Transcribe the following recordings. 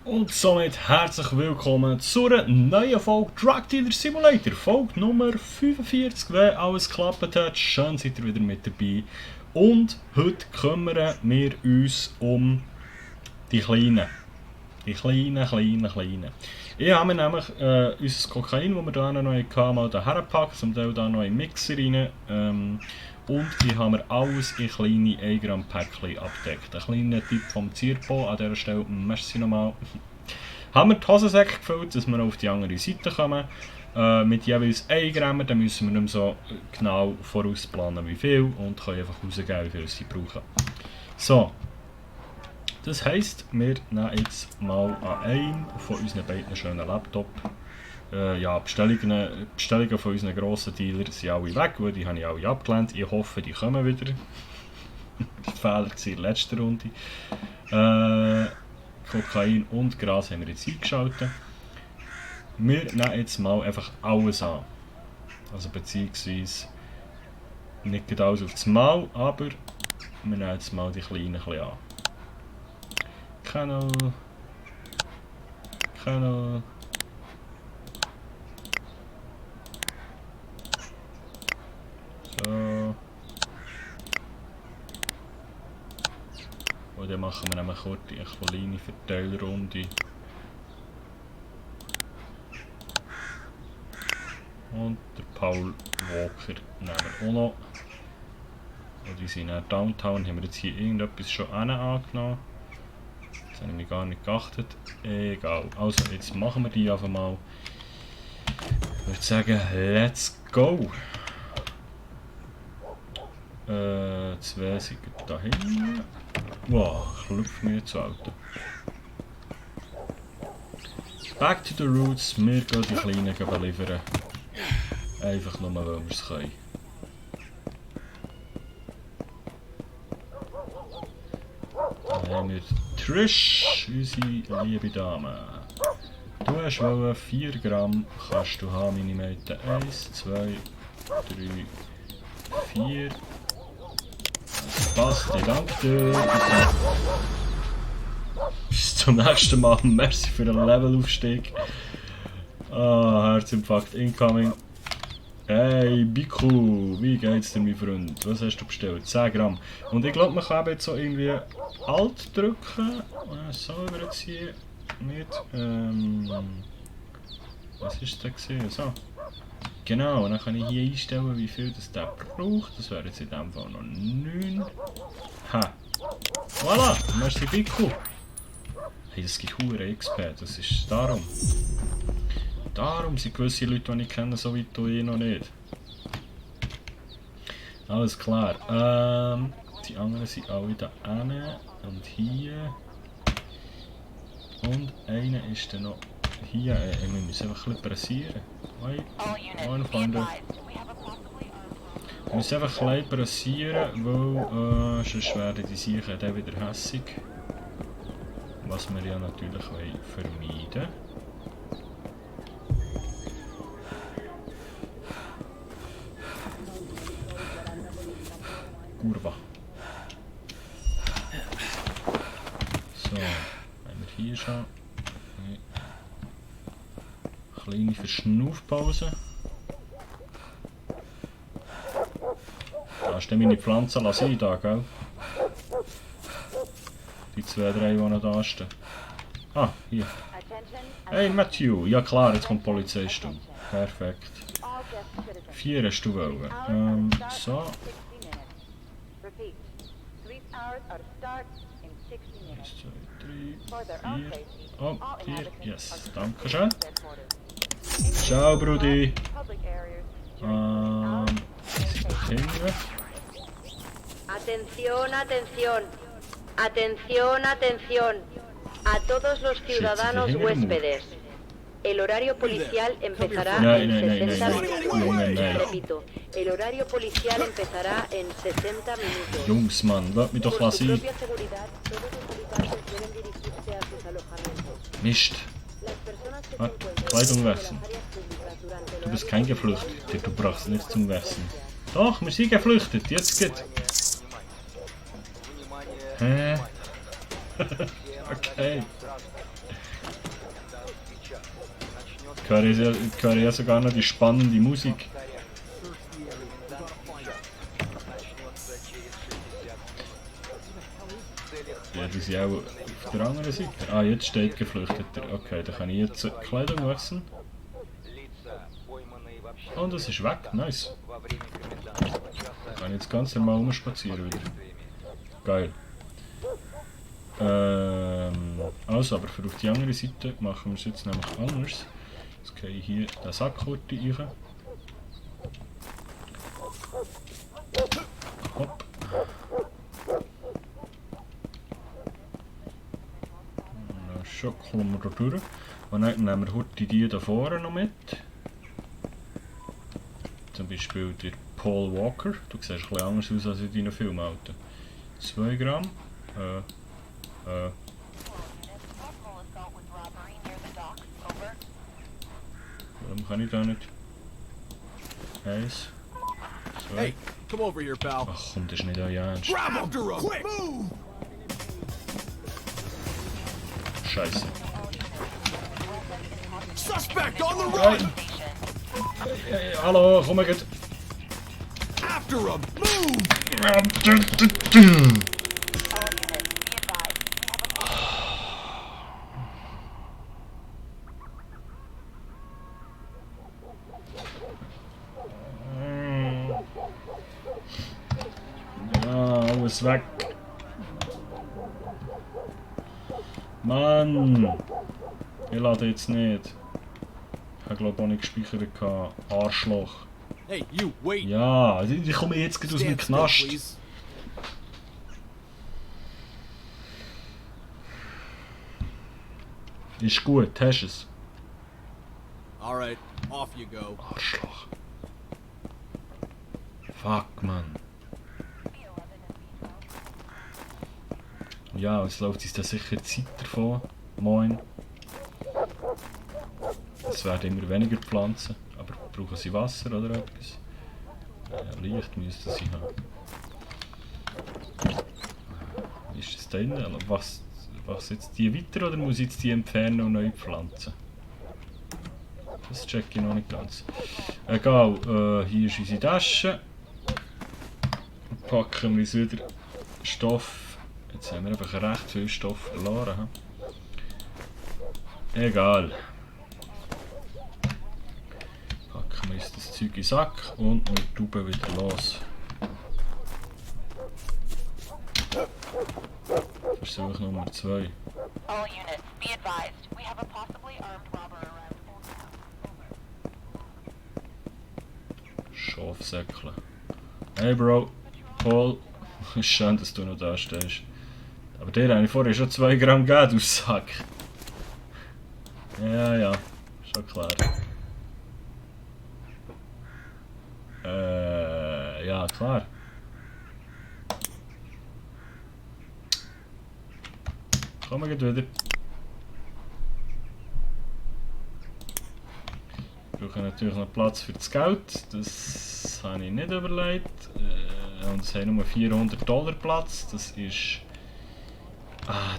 Und somit herzlich willkommen zu einer neuen Folge Drug Dealer Simulator, Folge Nummer 45, wenn alles geklappt hat. Schön seid ihr wieder mit dabei. Und heute kümmern wir uns um die Kleinen. Die Kleinen. Ich habe mir nämlich unser Kokain, das wir hier noch hatten, mal hierher gepackt, zum Teil hier noch in den Mixer rein. Und ich habe mir alles in kleine 1 Gramm Päckchen abgedeckt. Ein kleiner Tipp vom Zirpo an dieser Stelle, merci nochmal. Haben wir die Hosensäcke gefüllt, dass wir auf die andere Seite kommen. Mit jeweils 1 Gramm, dann müssen wir nicht mehr so genau vorausplanen wie viel und können einfach rausgeben, wie viel sie brauchen. So. Das heisst, wir nehmen jetzt mal an einen von unseren beiden schönen Laptops. Bestellungen von unseren grossen Dealern sind alle weg, weil die habe ich alle abgelehnt. Ich hoffe, die kommen wieder. Das war Fehler in der letzten Runde. Kokain und Gras haben wir jetzt eingeschaltet. Wir nehmen jetzt mal einfach alles an. Also beziehungsweise nicht alles auf das Mal, aber wir nehmen jetzt mal die Kleinen ein bisschen an. Kennel. So. Und dann machen wir nämlich kurz eine kleine Verteilrunde. Und der Paul Walker nehmen wir auch noch. Und die sind in Downtown, haben wir jetzt hier irgendetwas schon angenommen. Das habe ich mir gar nicht geachtet. Egal. Also, jetzt machen wir die einfach mal. Ich würde sagen, let's go! 2 sind da hinten. Wow, klopft mir zu Auto. Back to the roots, wir gehen die Kleinen liefern. Einfach nur, weil wir es können. Dann haben wir Trish, unsere liebe Dame. Du hast wollen 4 Gramm, kannst du haben, meine Mädchen. 1, 2, 3, 4. Das passt, ich danke dir. Bis zum nächsten Mal. Merci für den Levelaufstieg. Herzinfarkt incoming. Hey Biku, wie geht's dir, mein Freund? Was hast du bestellt? 10 Gramm. Und ich glaube, man kann jetzt so irgendwie Alt drücken. So, wir jetzt hier mit. Was ist das gesehen? So. Genau, und dann kann ich hier einstellen, wie viel das der braucht. Das wäre jetzt in dem Fall noch 9. Ha! Voilà! Merci Biku! Hey, das gibt hure XP, das ist darum. Darum sind gewisse Leute, die ich kenne, so weit du noch nicht. Alles klar. Die anderen sind alle da hinten und hier. Und einer ist dann noch hier. Wir müssen einfach ein bisschen pressieren. Moin Freunde. Wir müssen einfach ein bisschen pressieren, weil sonst werden die Sicher dann wieder hässig. Was wir ja natürlich vermeiden. Kurva. So, haben wir hier schon eine kleine Verschnaufpause. Da ist meine Pflanzen lassen da, gell? Die 2, 3, die noch da stehen. Ah, hier. Hey Matthew, ja klar, jetzt kommt die Polizeistuhl. Perfekt. 4 hast du wollen. So. 1, 2, 3, 4. Oh, 4. Yes, danke schön. Ciao, Brudi. Atención, atención. Atención, atención. A todos los ciudadanos huéspedes. El horario policial empezará en 60 minutos. Repito, el horario policial empezará en 60 minutos. Jungs, Mann, lass mich doch lassen. Por su propia seguridad, todos los habitantes deben dirigirse a sus alojamientos. Mist. Kleidung wechseln. Du bist kein Geflüchteter, du brauchst nichts zum Wechseln. Doch, wir sind geflüchtet, jetzt geht. Hä? Okay. höre ja sogar noch die spannende Musik. Ja, die sind auch auf der anderen Seite. Ah, jetzt steht Geflüchteter. Okay, dann kann ich jetzt Kleidung wechseln. Und es ist weg, nice. Dann kann ich jetzt ganz normal rumspazieren wieder. Geil. Also, aber für auf die andere Seite machen wir es jetzt nämlich anders. Jetzt gehe ich hier den Sackhorti rein. Hopp. Schon kommen wir da durch. Und dann nehmen wir heute die da vorne noch mit. Zum Beispiel der Paul Walker. Du siehst ein bisschen anders aus als in deinen Filmautos. 2 Gramm. Warum kann ich da nicht? 1, 2. Hey, come over here, pal. Ach komm, das ist nicht euer Ernst. Grab him! Quick! Move! Scheiße. Suspect on the run! Hallo, komm mal gut. After him! Move! Ja, alles weg. Mann! Ich lade jetzt nicht. Ich habe glaube auch nicht gespeichert. Arschloch. Hey, you, wait! Ja, ich komme jetzt gerade aus dem Stand still, Knast. please. Ist gut, hast du es? Alright, off you go. Arschloch. Fuck, Mann. Ja, es läuft uns da sicher Zeit davon. Moin. Es werden immer weniger Pflanzen, aber brauchen sie Wasser oder etwas? Licht müssten sie haben. Wie ist das denn? Was jetzt die weiter oder muss ich jetzt die entfernen und neu pflanzen? Das check ich noch nicht ganz. Egal, hier ist unsere Tasche. Packen wir uns wieder Stoff. Jetzt haben wir einfach recht viel Stoff verloren. Egal. Packen wir uns das Zeug in den Sack und wir tuben wieder los. Versuch Nummer 2. All units, be advised. We have a possibly armed robber around. Schafsäckle. Hey Bro, Paul. Schön, dass du noch da stehst. Aber dir habe ich vorher schon 2 Gramm gegeben, du Sack. Ja, schon klar. Ja, klar. Kommen wir wieder. Wir brauchen natürlich noch Platz für das Geld. Das habe ich nicht überlegt. Und es haben nur $400 Platz. Das ist.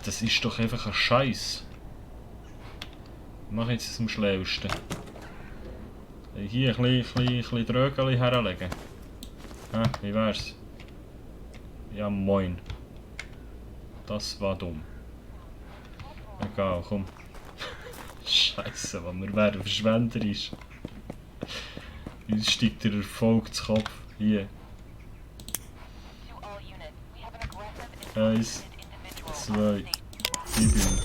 Das ist doch einfach ein Scheiß. Ich mache jetzt das am schlausten. Hier ein bisschen Drögeli herlegen. Wie wär's? Ja, moin. Das war dumm. Egal, komm. Scheiße, wenn wir werden verschwenderisch. Uns steigt der Erfolg zu Kopf. Hier. To all units, we have an aggressive 1, individual. 2, gib ihm.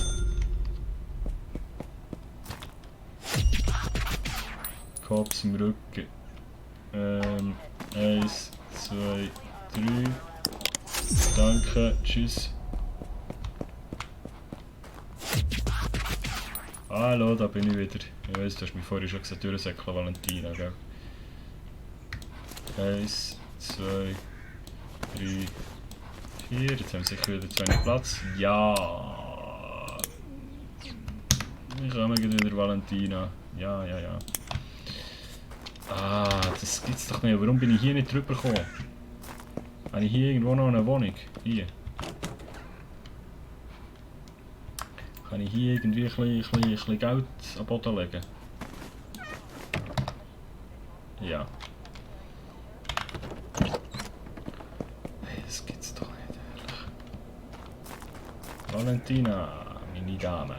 Kopf im Rücken. 1, 2, 3. Danke, tschüss. Hallo, da bin ich wieder. Ich weiss, du hast mich vorhin schon gesagt, Durchsäckle Valentina, gell? 1, 2, 3, 4. Jetzt haben wir sicher wieder zu wenig Platz. Ja! Wir kommen wieder Valentina. Ja. Das gibt's doch nicht. Warum bin ich hier nicht drüber gekommen? Habe ich hier irgendwo noch eine Wohnung? Hier. Kann ich hier irgendwie ein bisschen Geld am Boden legen? Ja. Hey, das gibt's doch nicht, ehrlich. Valentina, meine Dame.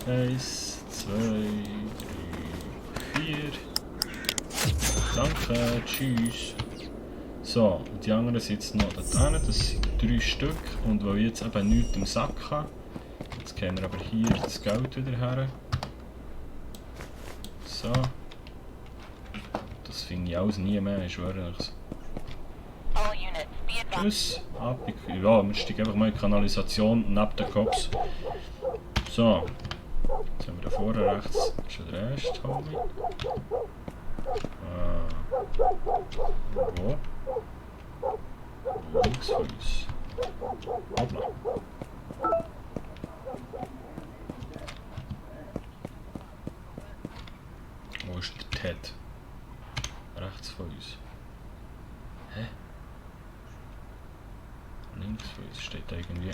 1, 2, 3, 4. Danke, tschüss. So, und die anderen sitzen noch da drin, das sind 3 Stück. Und weil ich jetzt eben nichts im Sack habe, jetzt gehen wir aber hier das Geld wieder her. So. Das finde ich alles nie mehr, ich schwöre euch. All units, be advised. Tschüss. Ja, wir steigen einfach mal in die Kanalisation neben den Cops. So. Jetzt haben wir da vorne rechts schon den ersten Homie. Wo? Links von uns. Hoppla. Wo ist der Ted? Rechts von uns. Hä? Links von uns steht da irgendwie.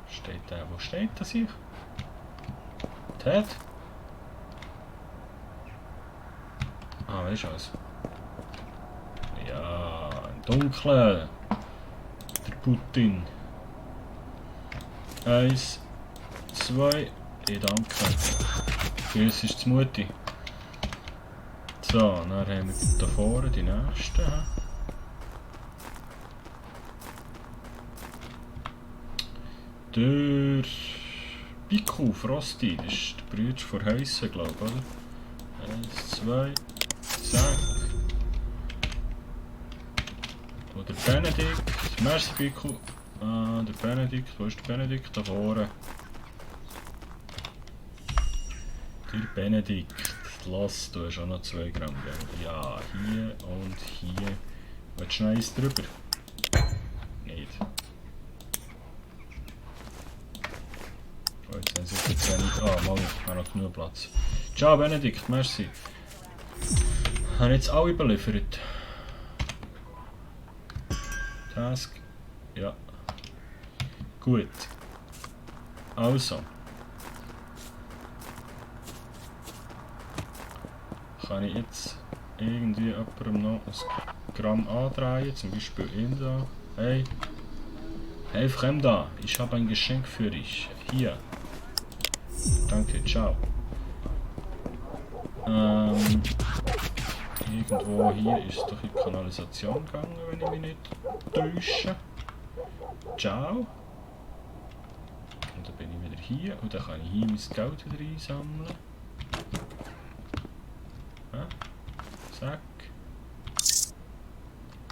Steht da, wo steht das hier? Ted? Ah, weißt du was? Ja, im Dunkeln. Der Putin. 1, 2, ich danke. Grüß ist die Mutti. So, dann haben wir da vorne die nächsten. Der Biku Frosty, das ist der Bruder von Heissen, glaube ich, oder? 1, 2, zack. Und der Benedikt, merci Biku. Ah, der Benedikt, wo ist der Benedikt? Da vorne. Der Benedikt, lass, du hast auch noch 2 Gramm, gell? Ja, hier und hier. Willst du noch eins drüber? Nicht. Oh, jetzt haben sie jetzt wenig. Ah, mal, ich habe noch genug Platz. Ciao Benedikt, merci. Habe jetzt alle beliefert. Task. Ja. Gut. Also. Kann ich jetzt irgendwie jemandem noch ein Gramm andrehen, zum Beispiel ihn da. Hey. Hey Fremder, ich habe ein Geschenk für dich. Hier. Danke, ciao. Irgendwo hier ist doch in die Kanalisation gegangen, wenn ich mich nicht täusche. Ciao. Und dann bin ich wieder hier und dann kann ich hier mein Geld wieder einsammeln. Ja. Zack.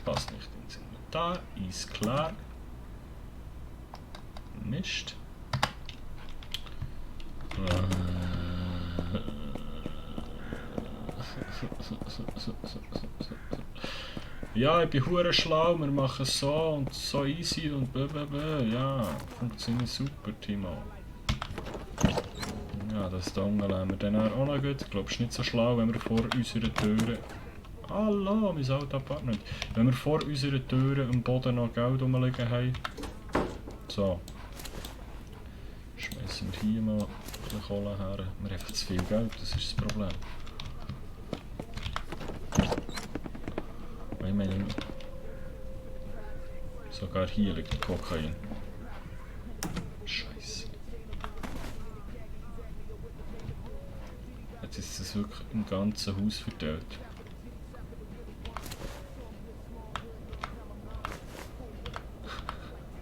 Passt nicht ins Inventar, ist klar. Mist. Ja, ich bin hure schlau, wir machen es so und so easy und blablabla. Ja, funktioniert super, Timo. Ja, das da unten lassen wir dann auch noch gut. Ich glaube, es ist nicht so schlau, wenn wir vor unserer Tür... Hallo, mein alter Apartment. Wenn wir vor unserer Tür am Boden noch Geld rumliegen haben. So. Schmeißen wir hier mal ein bisschen Kohle her. Wir haben einfach zu viel Geld, das ist das Problem. Ich meine, sogar hier liegt Kokain. Scheiße. Jetzt ist es wirklich im ganzen Haus verteilt.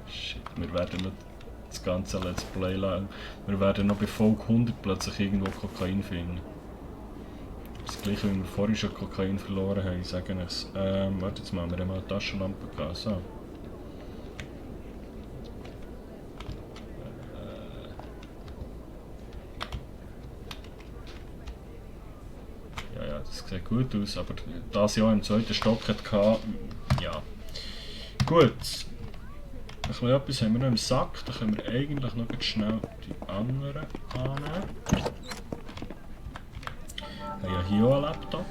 Shit, wir werden noch das ganze Let's Play lang. Wir werden noch bei Folge 100 plötzlich irgendwo Kokain finden. Das gleiche, wie wir vorhin schon Kokain verloren haben, sagen ich. Warte, jetzt machen wir mal eine Taschenlampe gehen. So. Ja, das sieht gut aus, aber das Jahr im 2. Stock hatte, ja. Gut. Ein bisschen etwas haben wir noch im Sack, da können wir eigentlich noch ganz schnell die anderen annehmen. Wir haben ja hier auch einen Laptop.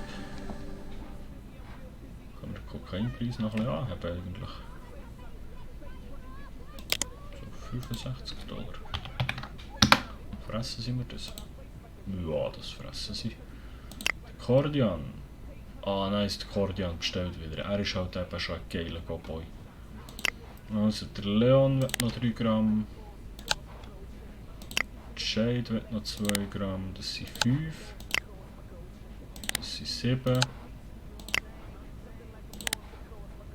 Können wir den Kokainpreis noch ein bisschen anheben eigentlich. So $65. Fressen sie mir das? Ja, das fressen sie. Kordian. Ah, nice, der Kordian bestellt wieder. Er ist halt eben schon ein geiler Cowboy. Also, der Leon wird noch 3 Gramm. Jade wird noch 2 Gramm. Das sind 5. Das sind 7.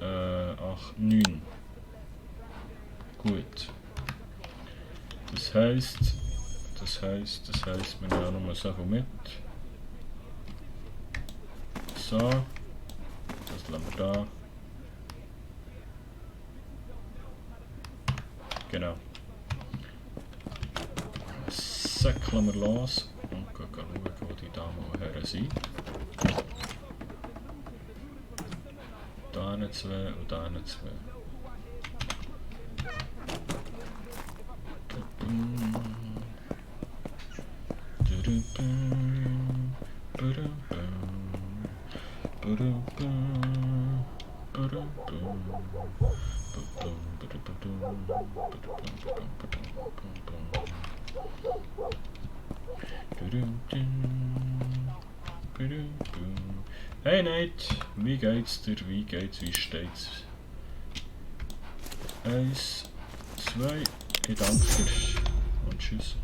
8, 9. Gut. Das heisst, wir nehmen nur so viel mit. So. Das lassen wir da. Genau. Säckeln wir los und schauen, wo die Damen und Herren sind. Da eine 2 und da eine 2. Hey Nate, wie geht's dir? Wie steht's? 1, 2, ich danke dir und tschüss.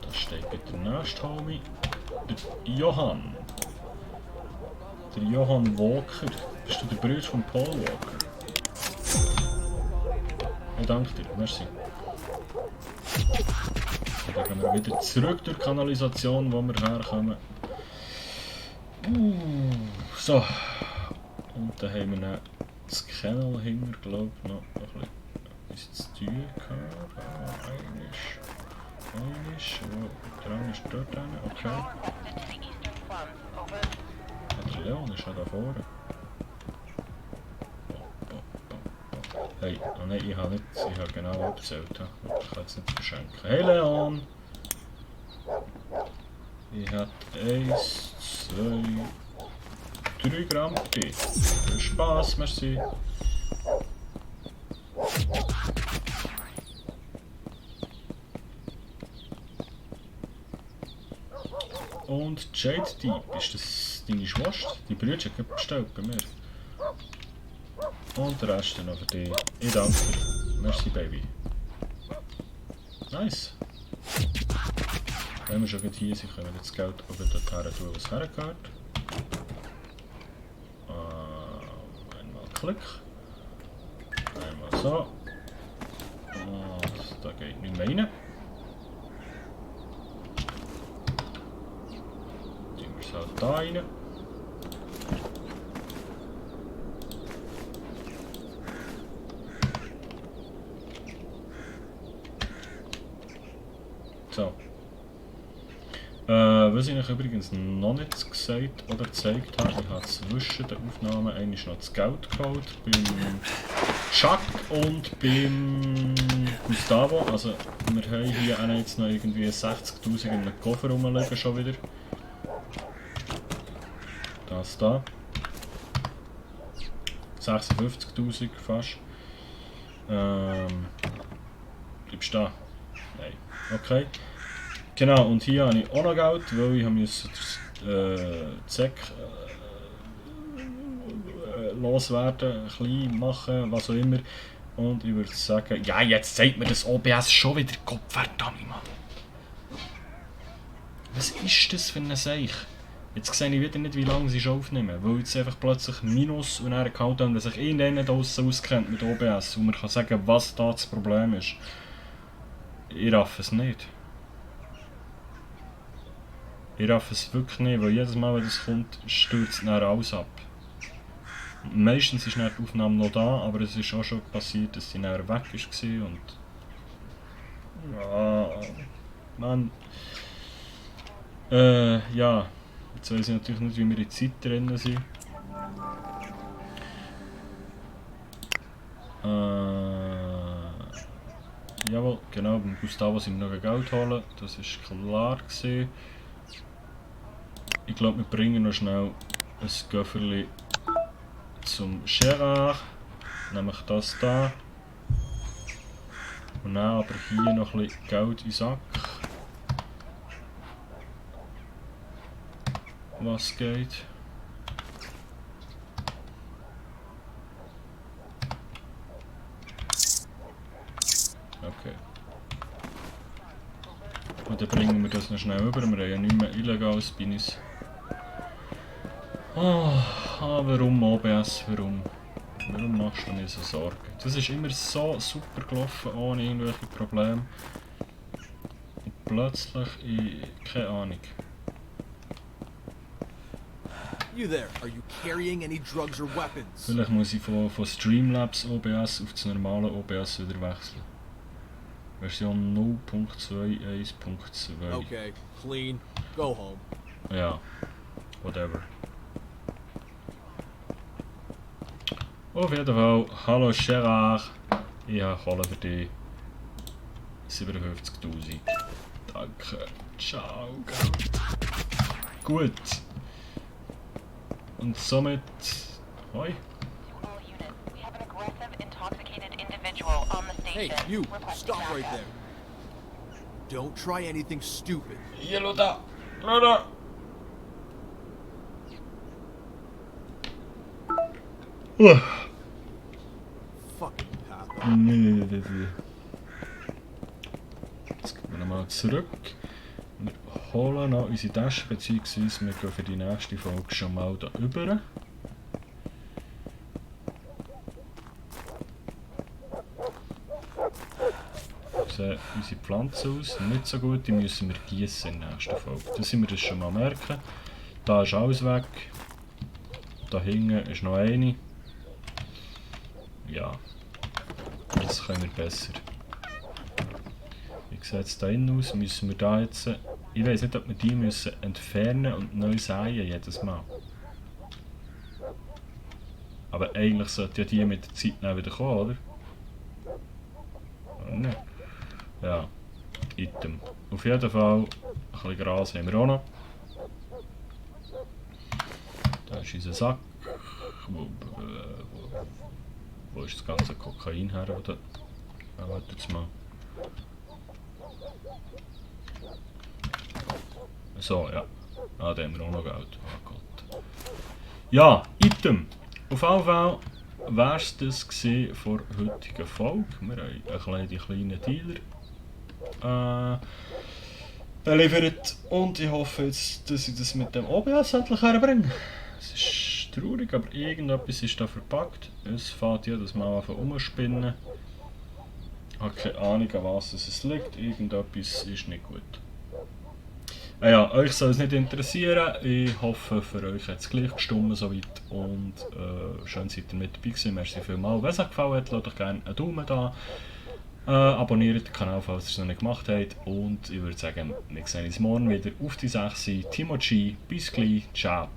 Da steht der nächste Homie, der Johann. Der Johann Walker. Bist du der Bruder von Paul Walker? Ich danke dir, merci. Dann gehen wir wieder zurück durch die Kanalisation, wo wir herkommen. So. Und dann haben wir dann das Kennel hinter, glaube ich, noch ein bisschen zu tun gehabt. Einisch. Der andere ist dort hin, okay. Der Leon ist ja da vorne. Hey, oh nein, ich habe genau abgezählt. Ich kann es nicht verschenken. Hey Leon! Ich habe 1, 2, 3 Gramm für dich. Viel Spaß, merci. Und Jade Deep, ist das deine Schwester? Die Brüder haben bestellt bei mir. Und der Rest noch für dich. Ich danke dir. Merci, Baby. Nice. Wenn wir schon hier sind, können wir das Geld auch dorthin tun, was hergehört. Einmal Klick. Einmal so. Und da geht nicht mehr rein. Tun wir es halt da rein. So. Was ich euch übrigens noch nicht gesagt oder gezeigt habe, ich habe zwischen den Aufnahmen einmal noch das Geld geholt beim Chuck und beim Gustavo. Also wir haben hier jetzt noch irgendwie 60'000 in einem Koffer rumliegen schon wieder. Das da. 56'000 fast. Bleibst du da? Nein. Okay. Genau, und hier habe ich auch noch Geld, weil ich musste Zeck loswerden, klein machen, was auch immer. Und ich würde sagen, ja, jetzt zeigt mir das OBS schon wieder, Gott verdammt, Mann. Was ist das für ein Seich? Jetzt sehe ich wieder nicht, wie lange sie schon aufnehmen, weil jetzt einfach plötzlich Minus und einen Countdown, dass sich irgendeiner da draussen auskennt mit OBS und man kann sagen, was da das Problem ist. Ich raff es nicht. Ich raff es wirklich nicht, weil jedes Mal, wenn das kommt, stürzt dann alles ab. Meistens ist dann die Aufnahme noch da, aber es ist auch schon passiert, dass sie dann weg war und... Ja... Mann... ja... Jetzt weiss ich natürlich nicht, wie wir in Zeit drin sind. Jawohl, genau, beim Gustavo sind wir noch Geld holen, das war klar gewesen. Ich glaube, wir bringen noch schnell ein Göfferli zum Gerard. nämlich das da. Und dann aber hier noch ein bisschen Geld in den Sack. Was geht? Okay. Und dann bringen wir das noch schnell rüber. Wir haben ja nicht mehr illegales bei uns. Warum OBS? Warum? Warum machst du mir so Sorgen? Das ist immer so super gelaufen, ohne irgendwelche Probleme. Und plötzlich, keine Ahnung. You there? Are you carrying any drugs or weapons? Vielleicht muss ich von Streamlabs OBS auf das normale OBS wieder wechseln. Version 0.21.2. Okay, clean. Go home. Ja, whatever. Auf jeden Fall, hallo Gerard, ich habe Kohle für dich. 57'000. Danke, ciao, Geld. Gut. Und somit... Hoi. All units, we have an aggressive, intoxicated individual on the station. Hey, you! Requesting Stop right backup. there. Don't try anything stupid. Hier, schau da! Schau da! Fucking Papa. Jetzt gehen wir nochmal zurück. Wir holen noch unsere Tasche, beziehungsweise wir gehen für die nächste Folge schon mal da rüber. Sehen unsere Pflanzen aus, nicht so gut, die müssen wir gießen in der nächsten Folge. Da sind wir das schon mal merken. Da ist alles weg. Da hinten ist noch eine. Ja, jetzt können wir besser. Wie sieht es da innen aus? Müssen wir da jetzt... Ich weiß nicht, ob wir die müssen entfernen und neu säen jedes Mal. Aber eigentlich sollte ja die mit der Zeit dann wieder kommen, oder? Oder nicht? Ja, Item. Auf jeden Fall, ein bisschen Gras haben wir auch noch. Da ist unser Sack. Wo ist das ganze Kokain her? Oder? Warte jetzt mal. So, ja. Ah, da haben wir auch noch Geld. Oh Gott. Ja, Item. Auf jeden Fall war es das von der heutigen Folge. Wir haben die kleinen Dealer beliefert. Und ich hoffe jetzt, dass ich das mit dem OBS endlich herbringe. Es ist traurig, aber irgendetwas ist da verpackt. Es fährt jedes Mal an rumspinnen. Ich habe keine Ahnung, an was es liegt. Irgendetwas ist nicht gut. Ja, euch soll es nicht interessieren. Ich hoffe, für euch hat es gleich gestimmt soweit. Und schön seid ihr mit dabei gewesen. Merci vielmals. Wenn es euch gefallen hat, lasst doch gerne einen Daumen da. Abonniert den Kanal, falls ihr es noch nicht gemacht habt. Und ich würde sagen, wir sehen uns morgen wieder auf die 6. Timo G. Bis gleich. Ciao.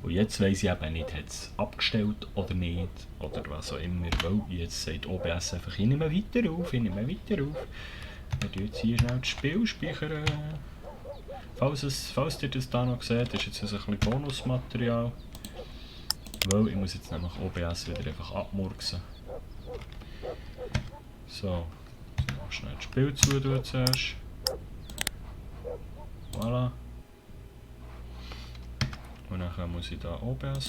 Und jetzt weiss ich eben nicht, hat es abgestellt oder nicht, oder was auch immer, weil jetzt sagt OBS einfach, ich nehme weiter auf, ich nehme weiter auf. Wir tun jetzt hier schnell das Spiel speichern. Falls ihr das da noch seht, ist jetzt ein bisschen Bonusmaterial. Weil ich muss jetzt nämlich OBS wieder einfach abmurksen. So, noch schnell das Spiel zutun zuerst. Voilà. Und dann muss ich da OBS